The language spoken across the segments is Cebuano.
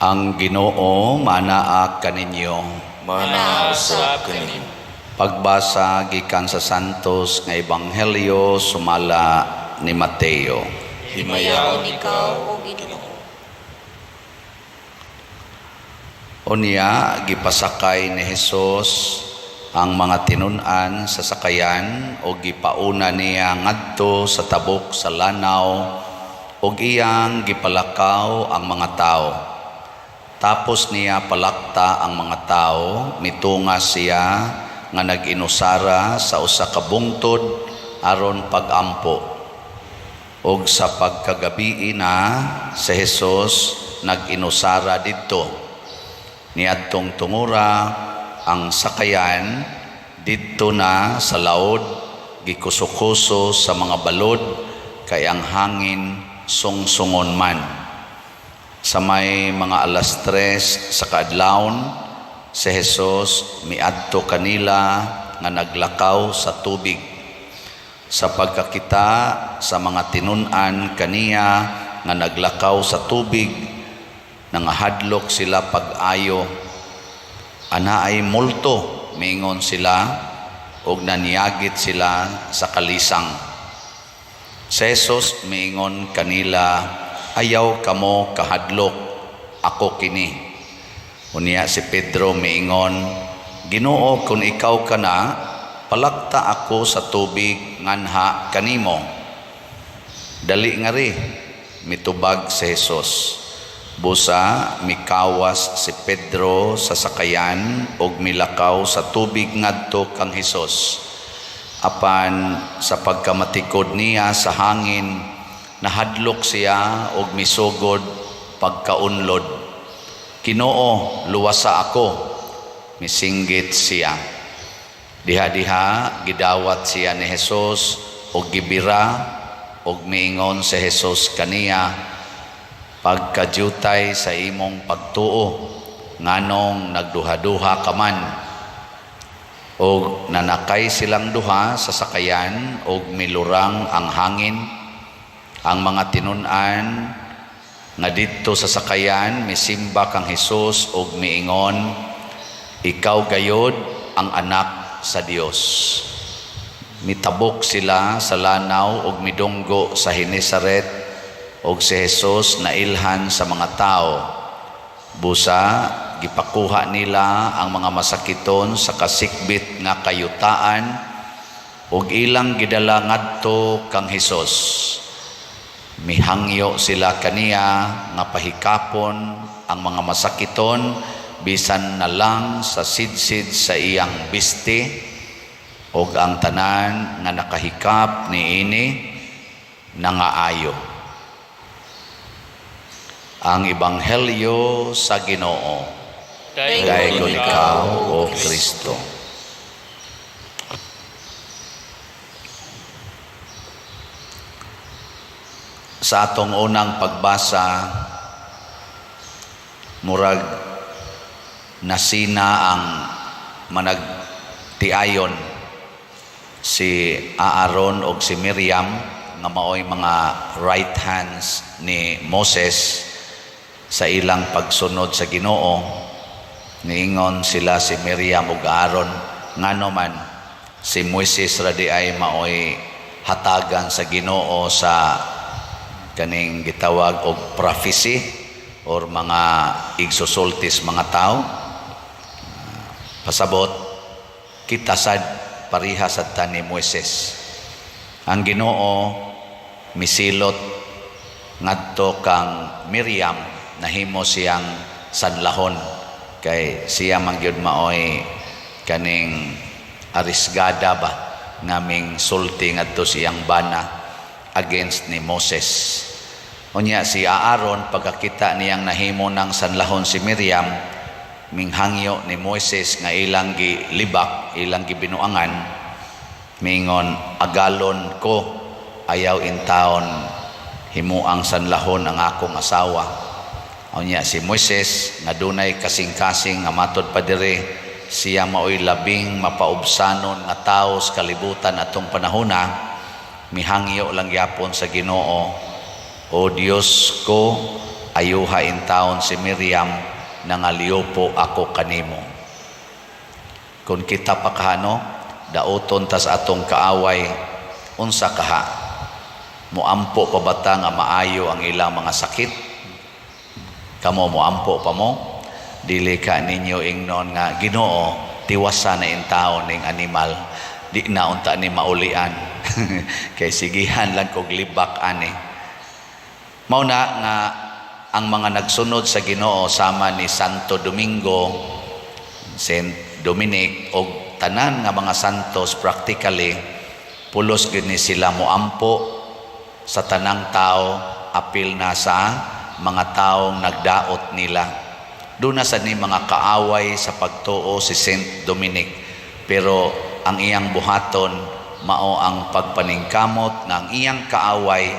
Ang Ginoo manaa kaninyo. Manaa usab kaninyo. Pagbasa gikan sa Santos nga Ebanghelyo sumala ni Mateo. Himayaon ikaw, O Ginoo. Unya gipasakay ni Hesus ang mga tinun-an sa sakayan ug gipauna niya ngadto sa tabok sa lanaw ug iyang gipalakaw ang mga tawo. Tapos niya palakta ang mga tawo, mitunga siya nga nag-inusara sa usa ka bungtod aron pag-ampo. Ug sa pagkagabii na si Hesus nag-inusara didto. Niadtong tungura ang sakayan didto na sa laod, gikusokuso sa mga balod kay ang hangin sungsungon man. Sa may mga 3:00 sa kaadlawon, si Hesus miadto kanila nga naglakaw sa tubig. Sa pagkakita sa mga tinun-an kaniya nga naglakaw sa tubig, nangahadlok sila pag-ayo. "Anaay multo," miingon sila, ug naniyagit sila sa kalisang. Si Jesus miingon kanila, "Ayaw kamo kahadlok, ako kini." Unya si Pedro miingon, "Ginoo, kung ikaw ka na, palakta ako sa tubig nganha kanimo." "Dali ngari," mitubag si Jesus. Busa mikawas si Pedro sa sakayan ug milakaw sa tubig ngadto kang Hesus. Apan sa pagkamatikod niya sa hangin, nahadlok siya ug misugod pagkaunlod. "Ginoo, luwasa ako," misinggit siya. Diha-diha gidawat siya ni Hesus ug gibira, ug miingon si Hesus kaniya, "Pagkadyutay sa imong pagtuo, nganong nagduha-duha ka man?" Og nanakay silang duha sa sakayan ug milurang ang hangin. Ang mga tinun-an nga didto sa sakayan misimba kang Hesus ug miingon, "Ikaw gayod ang anak sa Dios." Mitabok sila sa lanaw ug midunggo sa Genesaret, ug si Hesus nailhan sa mga tao. Busa gipakuha nila ang mga masakiton sa kasikbit nga kayutaan ug ilang gidala ngadto kang Hesus. Mihangyo sila kaniya nga pahikapon ang mga masakiton bisan na lang sa sidsid sa iyang bisti, ug ang tanan nga nakahikap niini nangaayo. Ang Ebanghelyo sa Ginoo. Daygon ikaw, O Kristo. Sa atong unang pagbasa, murag nasina ang managtiayon si Aaron og si Miriam nga maoy mga right hands ni Moses sa ilang pagsunod sa Ginoo. Niingon sila, si Miriam ug Aaron, ngano man si Moises ra di ay maoy hatagan sa Ginoo sa kaning gitawag og prophecy or mga igsusultis mga tao? Pasabot kita sad pareha sad ta ni Moises. Ang Ginoo misilot ngadto kang Miriam, nahimo siyang sanlahon kay siya man gyud maoy kaning arisgada ba ngaming sulti ngadto siyang bana against ni Moses. Unya si Aaron, pagkakita niyang nahimo ng sanlahon si Miriam, minghangyo ni Moises nga ilang gilibak, ilang gibinuangan, mingon, "Agalon ko, ayaw intaon himuang sanlahon ang akong asawa." Unya si Moises nga dunay kasing-kasing nga matod pa diri siya maoy labing mapaubsanon nga tawo sa kalibutan atong panahona, mihangyo lang gyapon sa Ginoo, "O Dios ko, Ayuha intawon si Miriam, nangaliupo ako kanimo. Kung kita pa kahano, dauton tas atong kaaway, unsa kaha? Muampo pa bata nga maayo ang ilang mga sakit? Kamo, muampo pa mo? Dili ka ninyo ingnon nga, "Ginoo, tiwasa na intawon ning animal, di na unta ni maulian kay sigihan lang kog libak ani." Mao na nga ang mga nagsunod sa Ginoo sama ni Santo Domingo, Saint Dominic og tanan nga mga santos, practically pulos gyud ni sila moampo sa tanang tao, apil na sa mga taong nagdaot nila. Doon na sa ni mga kaaway sa pagtuo si Saint Dominic, pero ang iyang buhaton mao ang pagpaningkamot nga ang iyang kaaway,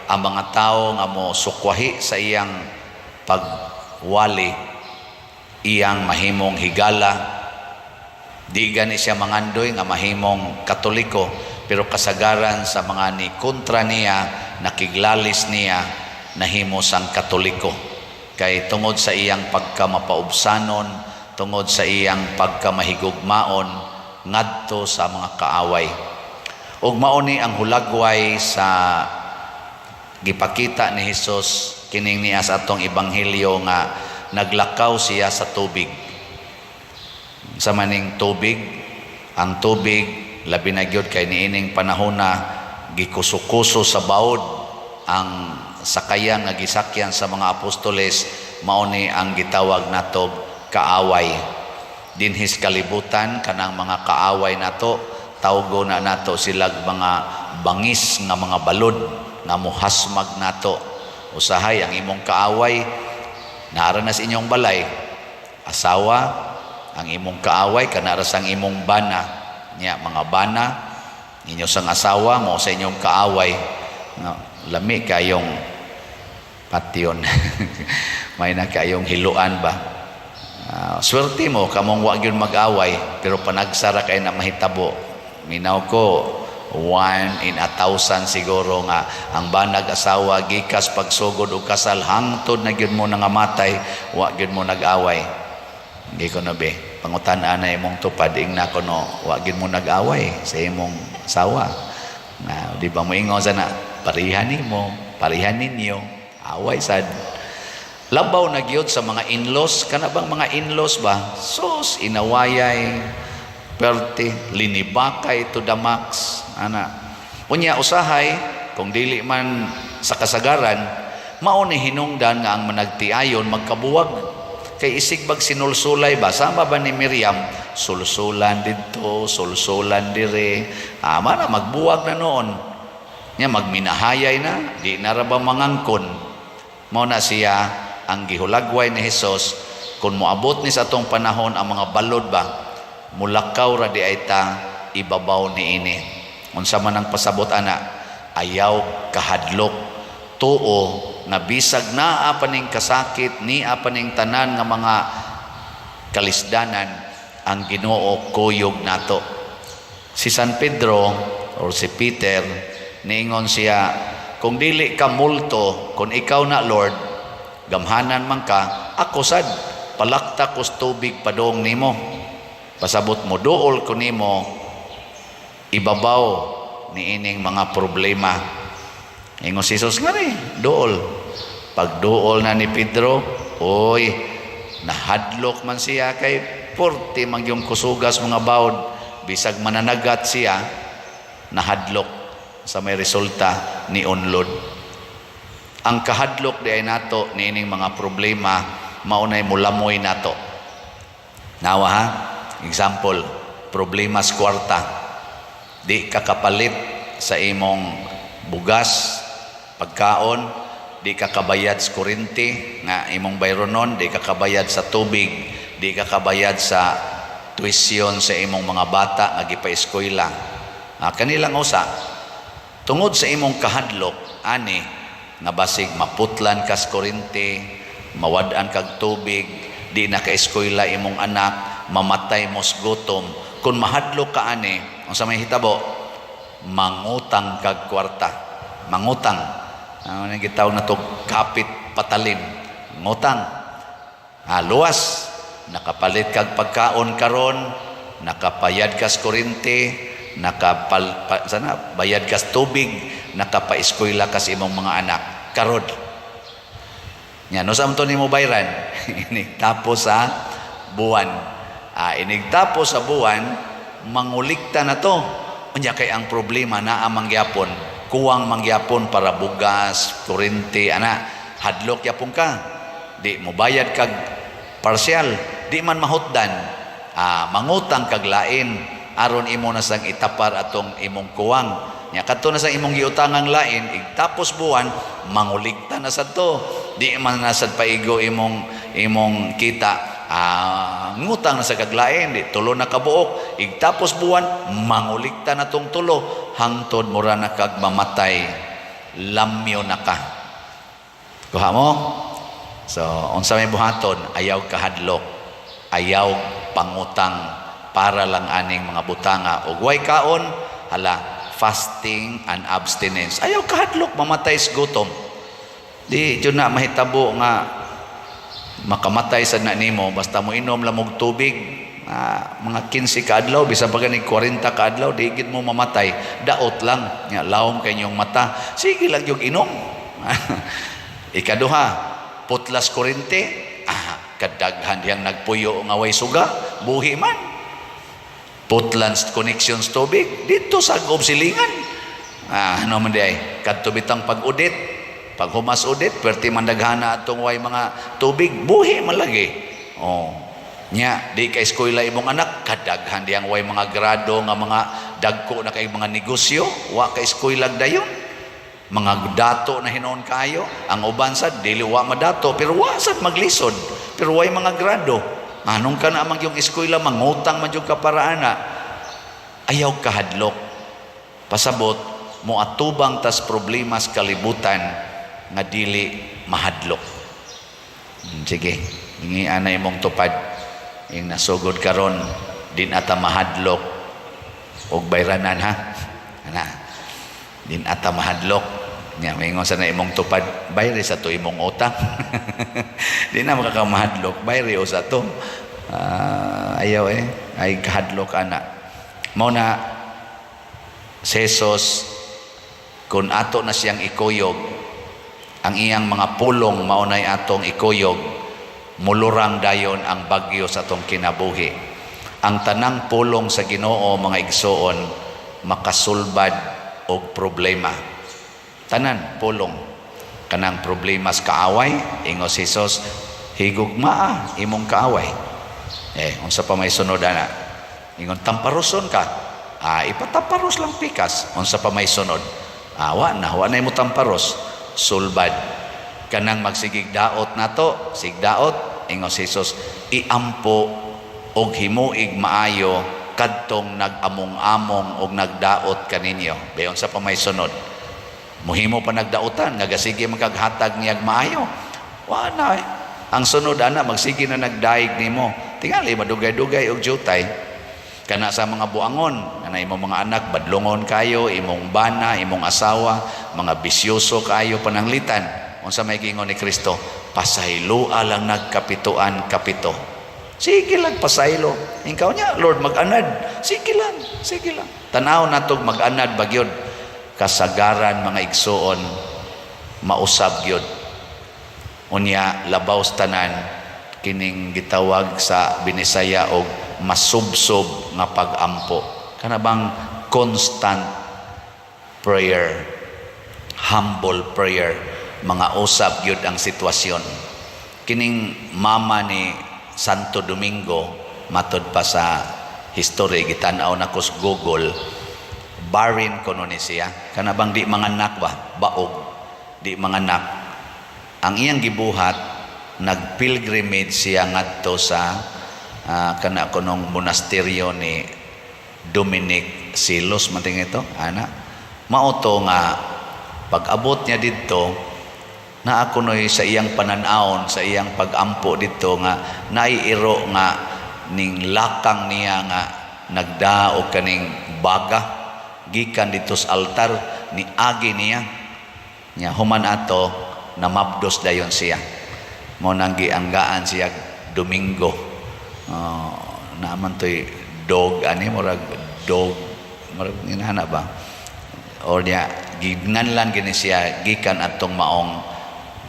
ang mga tao nga mo sukwahi sa iyang pagwali, iyang mahimong higala. Di gani siya mangandoy nga mahimong Katoliko, pero kasagaran sa mga ni kontra niya, nakiglalis niya, nahimo sang Katoliko kay tungod sa iyang pagkamapaubsanon, tungod sa iyang pagkamahigugmaon ngadto sa mga kaaway. Ug mao ni ang hulagway sa gipakita ni Hesus kining niya sa atong ebanghelyo nga naglakaw siya sa tubig. Sa maning tubig, ang tubig, labi na gyud kay niining panahon na gikuso-kuso sa baod ang sakayan nga gisakyan sa mga apostoles, mao ni ang gitawag nato kaaway. Dinhis kalibutan, kanang mga kaaway nato, tawgo na nato silag mga bangis nga mga balod nga muhasmag nato. Usahay ang imong kaaway naara na sa inyong balay, asawa ang imong kaaway, kanara sang imong bana nya, mga bana inyo sang asawa mo sa inyong kaaway. No, lami kayong patyon, may na kayong hiluan ba. Swerte mo kamong wa gyud mag-away, pero panagsara kay na mahitabo. Minaw ko, 1 in 1,000 siguro nga ang banag asawa gikas pagsugod og kasal hangtod na gyud mo nangamatay, wa gyud mo nag-away. Hindi ko na be pangutan-an na imong tupad, ingna ko no, wa gyud mo nag-away sa imong asawa na di ba moingon sana parihan nimo, parihan ninyo, away sad. Labaw na gyud sa mga in-laws. Kana bang mga in-laws ba, sus, inawayay perti, linibakay to the max ana. Unya usahay kung dili man sa kasagaran, mao ni hinungdan nga ang managtiayon magkabuwag kay isig bag sinulsulay ba, sama ba ni Miriam, sulsulan didto, sulsulan dire, ama na magbuwag na noon nya, magminahayay na, di na ra ba mangangkon. Mao na siya ang gihulagway ni Hesus, kung moabot ni sa atong panahon ang mga balod ba, mulakaw ra di ay ta ibabaw niini. Unsa man ang pasabot ana, ayaw kahadlok, tuo nga bisag naa pa ning kasakit, nia pa ning tanan nga mga kalisdanan, ang Ginoo kuyog nato. Si San Pedro or si Peter, niingon siya, "Kung dili ka multo, kung ikaw na Lord, gamhanan man ka, ako sad palakta ko sa tubig padong nimo." Pasabot mo duol ko nimo ibabaw niining mga problema. Ingon si Jesus nga ni, duol. Pagduol na ni Pedro, oy, nahadlok man siya kay porte man yung kusugas mga bawd, bisag mananagat siya, nahadlok, sa may resulta ni unlod. Ang kahadlok di ay nato niining mga problema, maunay mulamoy nato. Nawa ha? Example, problema sa kwarta. Di ka kapalit sa imong bugas, pagkaon, di ka kabayad sa kuryente nga imong bayronon, di ka kabayad sa tubig, di ka kabayad sa tuition sa imong mga bata nga gipa-eskwela. Kanilang usa, tungod sa imong kahadlok ani nga basig maputlan kas kuryente, mawad-an kag tubig, di na ka-eskwela imong anak, mamatay mo sa gutom. Kung mahadlok ka ani, unsa may hitabo? Mangutang kag kwarta. Mangutang. Ano nang gitawag na to, kapit patalim. Ngutang. Ah, luwas nakapalit kag pagkaon karon, nakapayad kas kuryente, nakapal pa, sana bayad kas tubig, nakapaeskwela kas imong mga anak karon. Nya no sa to nimo bayran? Inig tapos sa buwan. Ah, inigtapos sa buwan, mangulikta na to. Unya kay ang problema naa mangyapon, kuwang mangyapon para bugas, kuryente ana, hadlok yapon ka. Di mo bayad kag partial, di man mahutdan. Ah, mangutang kag lain aron imo na sang itapar atong imong kuwang. Nya kadto na sa imong giutangang lain, igtapos buwan, mangulikta na sad to. Di man na sad paigo imong imong kita. Ah, ngutang na sa kaglain, di tulo na kabuok. Igtapos buwan, mangulikta na tong tulo hangtod mura na kag mamatay. Lamyo na ka. Kuha mo? So, unsa may buhaton? Ayaw kahadlok. Ayaw pangutang para lang aning mga butanga. Og way kaon, hala, fasting and abstinence. Ayaw kahadlok, mamatay sa gutom. Di jud na mahitabo nga makamatay sa na nimo basta mo inom lang og tubig, ah, mga 15 ka adlaw, bisan pa gani 40 ka adlaw, di gid mo mamatay. Daot lang nya lawom kay inyong mata, sige lang yung inom. Ikaduha, putlas kuryente. Ah, kadaghan diyang nagpuyo nga way suga, buhi man. Putlan connections tubig dito sa gob silingan. Ah, ano man di ay kadto bitang pag-udit, pag humas udit, perti man daghana atong way mga tubig, buhi man lagi. Oh, nya di ka eskwela imong anak, kadaghan diyang way mga grado nga mga dagko na kay mga negosyo, wa ka eskwela dayon, mga dato na hinuon kayo. Ang uban sad dili wa madato, pero wa sad maglisod, pero way mga grado. Anong ka na mang yung eskwela, mangutang man jud ka para ana. Ayaw kahadlok. Pasabot mo atubang tas problemas kalibutan nga dili mahadlok. Sige, ingi ana imong tupad ing nasugod karon, din ata mahadlok og bayranan, ha. Ana, din ata mahadlok. Nya maingon sa na imong tupad, bayri sa to imong utang. Di na makakamahadlok, bayri o sa to. Ah, ayaw eh ay kahadlok ana. Mao na si Jesus, kung ato na siyang ikuyog, ang iyang mga pulong mao nay atong ikuyog, mulurang dayon ang bagyo sa atong kinabuhi. Ang tanang pulong sa Ginoo, mga igsoon, makasulbad og problema. Tanan pulong. Kanang problema sa kaaway, ingon si Jesus, "Higugmaa imong kaaway." Eh, unsa pa may sunod ana? Ingon, "Tamparuson ka." Ah, ipatamparos lang pikas. Unsa pa may sunod? Ah, wa na, wa na imo tamparos. Sulbad. Kanang magsigig daot nato, sigdaot, ingon si Jesus, "Iampo og himuig maayo kadtong nag-among-among og nagdaot kaninyo." Be, unsa pa may sunod? Muhimo pa nagdaotan nga gasige man kag hatag niyag maayo. Wa na eh. Ang sunod ana, magsige na nagdaig nimo. Tingali madugay-dugay og jutay. Kana sa mga buangon, kana imong mga anak badlongon kayo, imong bana, imong asawa, mga bisyoso kayo pananglitan. Unsa may giingon ni Kristo? "Pasayloa lang nagkapituan kapito." Sige lang pasaylo. Ikaw niya, "Lord, mag-anad." Sige lang, sige lang. Tanaw natog mag-anad bagyod. Kasagaran, mga igsuon, mausab gyud. Unya labaw sa tanan, kining gitawag sa Binisaya og masubsob nga pag-ampo. Kana bang constant prayer, humble prayer, mga usab gyud ang sitwasyon. Kining mama ni Santo Domingo, matod pa sa history, gitan-aw nako sa Google, barren kuno ni siya. Kana bang di manganak ba? Baog. Di manganak. Ang iyang gibuhat, nagpilgrimage siya ngadto sa kana kunong monasteryo ni Dominic Silos man ting ito, ana. Mao to nga pag-abot niya didto, naa kunoy sa iyang pananawon, sa iyang pag-ampo didto nga naiiro nga ning lakang niya nga nagdaog kaning baga gikan dito sa altar, ni agi niya. Nya human ato, namabdos dayon siya. Mao nang gianggaan siya Domingo. Naaman to'y dog ani, murag dog, murag inana ba, or niya ginganlan gini siya gikan atong maong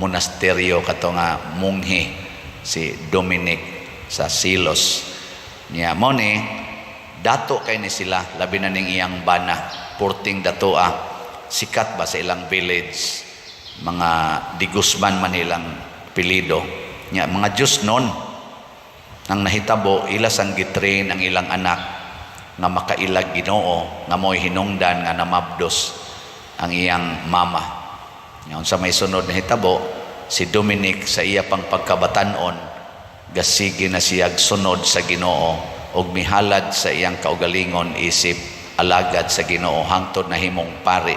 monasteryo kato nga munghi, si Dominic sa Silos niya. Mo ni dato kay ni sila, labi na ning iyang bana, purting datoa, sikat ba sa ilang village. Mga de Guzman man ilang apelyido niya, mga Diyos non. Nang nahitabo, ila sang gitrain ang ilang anak nga makailag Ginoo, nga mo'y hinungdan nga namabdos ang iyang mama. Ngayon, sa may sunod na hitabo, si Dominic sa iya pang pagkabatanon, gasige na siyag sunod sa Ginoo ug mihalad sa iyang kaugalingon isip alagad sa Ginoo hangtod nahimong pari.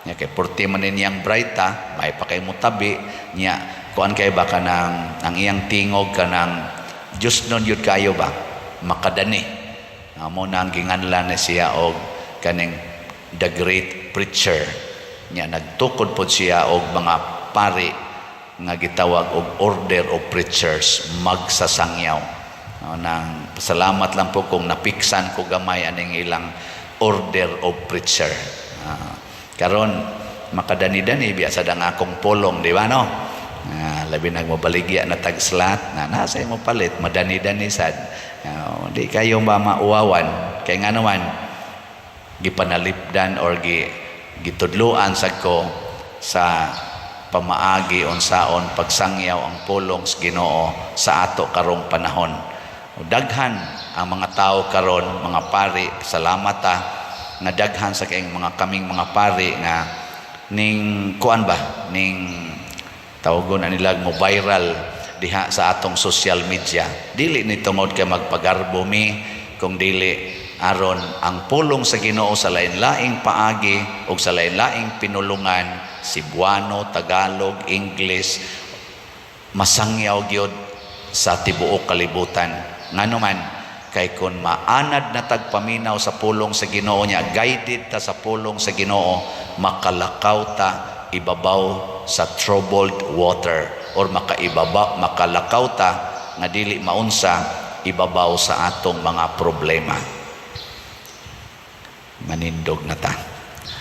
Nya kay purti man niyang braita, may pa kay mutabi niya, kuan kay ba, kanang ang iyang tingog, kanang Diyos nun yun kayo ba makadani. Amo na ang ginganlan na siya og kaning the great preacher. Nya nagtukod pod siya og mga pari nga gitawag og Order of Preachers, magsasangyaw. No, nang salamat lang po kung napiksan ko gamay aning ilang Order of Preacher. Karon makadani-dani biya sa dang akong pulong, di ba, no? Labi nag mobaligya na tag slot na nasa imo palit, madani-dani sad. Di kayo ba mauwawan kay nga naman gipanalipdan or gitudluan sad ko sa pamaagi unsaon pagsangyaw ang pulong sa Ginoo sa ato karong panahon. Daghan ang mga tao karon, mga pari, salamat ta nga daghan sa kayong mga kaming mga pari nga ning kuan ba, ning tawagon na nila mo viral diha sa atong social media. Dili ni tungod kay magpagarbo mi, kung dili aron ang pulong sa Ginoo sa lain-laing paagi ug sa lain-laing pinulungan, Cebuano, Tagalog, English, masangyaw gyud sa tibuok kalibutan. Ngano man, kay kun maanad na tagpaminaw sa pulong sa Ginoo niya, guided ta sa pulong sa Ginoo, makalakaw ta ibabaw sa troubled water or makaibaba, makalakaw ta nga dili maunsa ibabaw sa atong mga problema. Manindog na ta.